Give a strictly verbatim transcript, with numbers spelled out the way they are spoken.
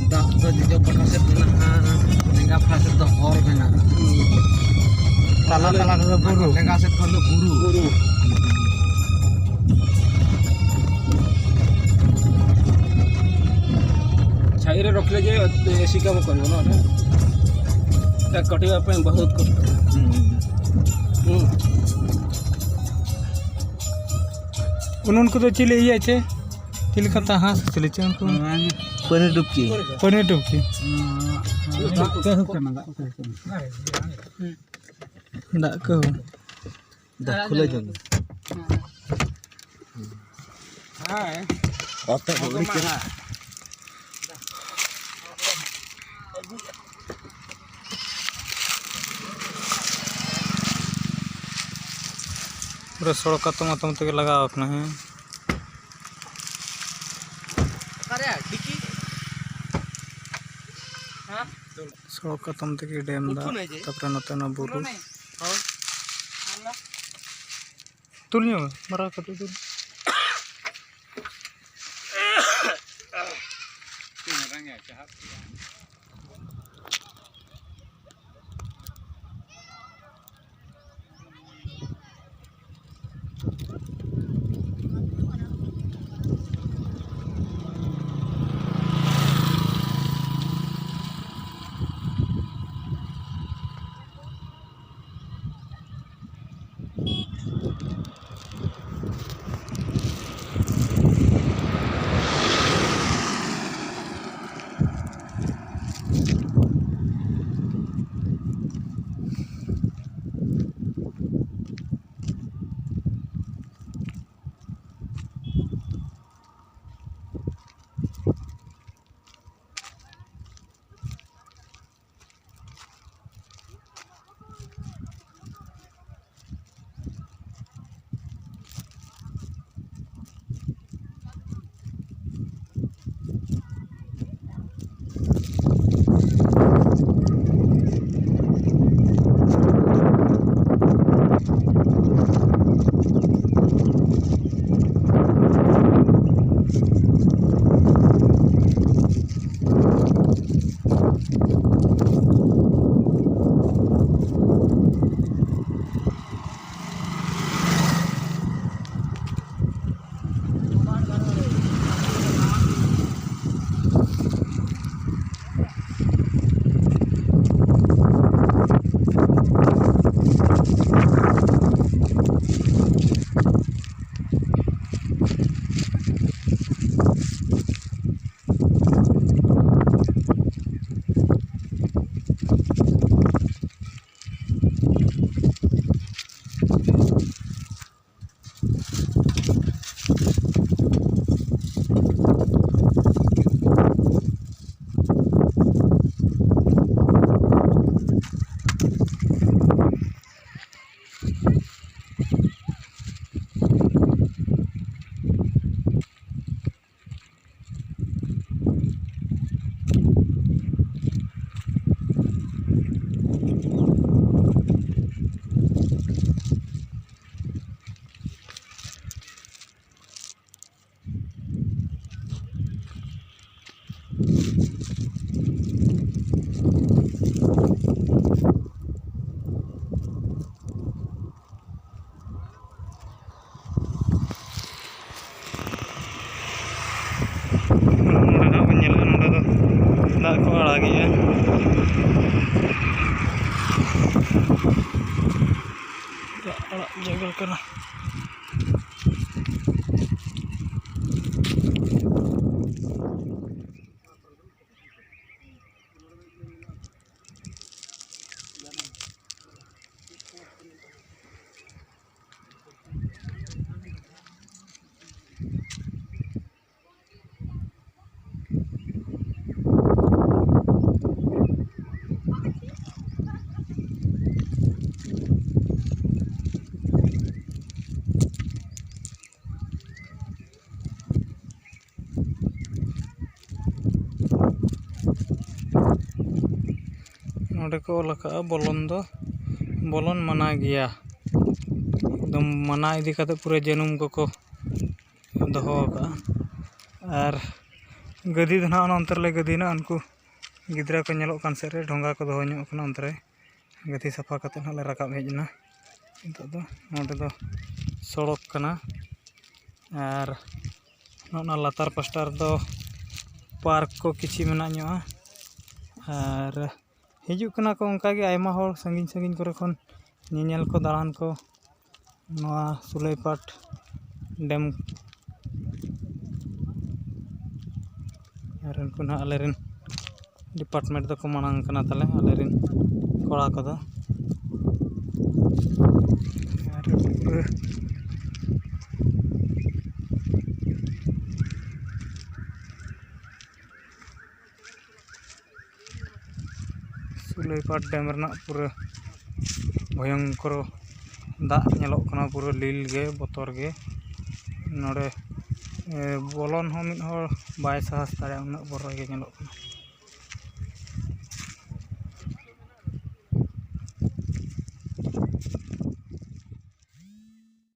ᱫᱟᱜ ᱫᱚ ᱡᱚᱡᱚ ᱯᱟᱦᱴᱟ ᱥᱮᱫ ᱢᱮᱱᱟᱜᱼᱟ, ᱞᱮᱸᱜᱟ ᱯᱟᱦᱴᱟ ᱥᱮᱫ ᱫᱚ ᱦᱚᱨ ᱢᱮᱱᱟᱜᱼᱟ᱾ ᱛᱟᱞᱟ ᱛᱟᱞᱟ ᱨᱮᱫᱚ ᱵᱩᱨᱩ᱾ ᱞᱮᱸᱜᱟ ᱥᱮᱫ ᱠᱷᱚᱱ ᱫᱚ ᱵᱩᱨᱩ᱾ ᱵᱩᱨᱩ। छाई रे रखले जे एसी काम करियो ना रे। ता कटिया पे बहुत कष्ट। हम्म। उन उनको तो चिले ही अच्छे। चिल का ता हाँ से चिले चे उनको। पनीर डुबकी। पनीर डुबकी। हाँ, हाँ, हाँ। ᱫᱟᱜ ᱠᱚ ᱦᱩᱭᱩᱜ ᱠᱟᱱᱟ, ᱫᱟᱜ ᱠᱚ ᱦᱩᱭᱩᱜ ᱠᱟᱱᱟ। ᱫᱟᱜ ᱠᱚ ᱫᱟᱜ ᱠᱷᱩᱞᱟᱹ ᱡᱚᱝ᱾ ᱦᱮᱸ᱾ ᱚᱛ ᱛᱮ ᱵᱟᱹᱣᱲᱤ ᱠᱟᱱᱟ᱾ ᱯᱩᱨᱟᱹ ᱥᱚᱲᱚᱠ ᱟᱛᱚᱢ ᱟᱛᱚᱢ ᱛᱮᱜᱮ ᱞᱟᱜᱟᱣ ᱠᱟᱱᱟ, ᱦᱮᱸ᱾ ᱚᱠᱟᱨᱮ ᱰᱤᱠᱤ? ᱦᱮᱸ? ᱥᱚᱲᱚᱠ ᱟᱛᱚᱢ ᱛᱮᱜᱮ ᱰᱮᱢ ᱫᱟᱜ, ᱩᱴᱷᱩᱱᱟᱭ ᱡᱮ᱾ ᱛᱟᱯᱚᱨᱮ ᱱᱚᱛᱮ ᱚᱱᱟ ᱵᱩᱨᱩ᱾ ᱩᱴᱷᱩᱱᱟᱭ᱾ ᱦᱳᱭ᱾ ᱛᱩᱞ ᱧᱚᱜ ᱢᱮ, ᱢᱟᱨᱟᱝ ᱠᱟᱹᱴᱩᱵ ᱛᱩᱞ᱾ ᱠᱚ ᱟᱲᱟᱜᱮᱜᱼᱟ᱾ ᱟᱲᱟᱜ ᱡᱟᱭᱜᱟ ᱠᱟᱱᱟ᱾ ᱱᱚᱰᱮ ᱠᱚ ᱚᱞ ᱟᱠᱟᱫᱼᱟ, ᱵᱚᱞᱚᱱ ᱫᱚ, ᱵᱚᱞᱚᱱ ᱢᱟᱱᱟ ᱜᱮᱭᱟ᱾ ᱮᱠᱫᱚᱢ ᱢᱟᱱᱟ ᱤᱫᱤ ᱠᱟᱛᱮ ᱯᱩᱨᱟᱹ ᱡᱟᱹᱱᱩᱢ ᱠᱚᱠᱚ ᱫᱚᱦᱚ ᱟᱠᱟᱫᱼᱟ᱾ ᱟᱨ ᱜᱟᱹᱫᱤ ᱫᱚ ᱱᱟᱦᱟᱜ ᱚᱱᱟ ᱚᱱᱛᱮ ᱨᱮᱞᱮ ᱜᱟᱹᱫᱤᱭᱮᱱᱟ᱾ ᱩᱱᱠᱩ ᱜᱤᱫᱽᱨᱟᱹ ᱠᱚ ᱧᱮᱞᱚᱜ ᱠᱟᱱ ᱥᱮᱫ ᱨᱮ ᱰᱷᱚᱸᱜᱟ ᱠᱚ ᱫᱚᱦᱚ ᱧᱚᱜ ᱠᱟᱱᱟ, ᱚᱱᱛᱮ ᱨᱮ ᱜᱟᱹᱫᱤ ᱥᱟᱯᱷᱟ ᱠᱟᱛᱮ ᱱᱟᱦᱟᱜ ᱞᱮ ᱨᱟᱠᱟᱵ ᱦᱮᱡ ᱮᱱᱟ᱾ ᱱᱤᱛᱚᱜ ᱫᱚ ᱱᱚᱰᱮ ᱫᱚ ᱥᱚᱲᱚᱠ ᱠᱟᱱᱟ᱾ ᱟᱨ ᱱᱚᱜᱼᱚ ᱱᱟ ᱞᱟᱛᱟᱨ ᱯᱟᱥᱴᱟ ᱨᱮᱫᱚ ᱯᱟᱨᱠ ᱠᱚ ᱠᱤᱪᱷᱤ ᱢᱮᱱᱟᱜ ᱧᱚᱜᱼᱟ᱾ ᱟᱨ ᱦᱤᱡᱩᱜ ᱠᱟᱱᱟ ᱠᱚ ᱚᱱᱠᱟ ᱜᱮ ᱟᱭᱢᱟ ᱦᱚᱲ ᱥᱟᱺᱜᱤᱧ ᱥᱟᱺᱜᱤᱧ ᱠᱚᱨᱮ ᱠᱷᱚᱱ ᱧᱮᱧᱮᱞ ᱠᱚ, ᱫᱟᱬᱟᱱ ᱠᱚ ᱱᱚᱣᱟ ᱥᱩᱞᱟᱹᱭᱯᱟᱴ ᱰᱮᱢ᱾ ᱟᱨ ᱩᱱᱠᱩ ᱱᱟᱦᱟᱜ ᱟᱞᱮ ᱨᱮᱱ ᱰᱤᱯᱟᱨᱴᱢᱮᱱᱴ ᱫᱚᱠᱚ ᱢᱟᱲᱟᱝ ᱠᱟᱱᱟ ᱛᱟᱞᱮ, ᱟᱞᱮ ᱨᱮᱱ ᱠᱚᱲᱟ ᱠᱚᱫᱚ᱾ ᱟᱨ ᱯᱩᱨᱟᱹ ᱥᱩᱞᱟᱹᱭᱯᱟᱴ ᱰᱮᱢ ᱨᱮᱱᱟᱜ ᱯᱩᱨᱟᱹ ᱵᱷᱚᱭᱚᱝᱠᱚᱨᱚ ᱫᱟᱜ ᱧᱮᱞᱚᱜ ᱠᱟᱱᱟ, ᱯᱩᱨᱟᱹ ᱞᱤᱞ ᱜᱮ, ᱵᱚᱛᱚᱨ ᱜᱮ᱾ ᱱᱚᱰᱮ, ᱮ, ᱵᱚᱞᱚᱱ ᱦᱚᱸ ᱢᱤᱫ ᱦᱚᱲ ᱵᱟᱭ ᱥᱟᱦᱚᱥ ᱫᱟᱲᱮᱭᱟᱜᱼᱟ, ᱩᱱᱟᱹᱜ ᱵᱚᱨᱚᱭ ᱜᱮ ᱧᱮᱞᱚᱜ ᱠᱟᱱᱟ᱾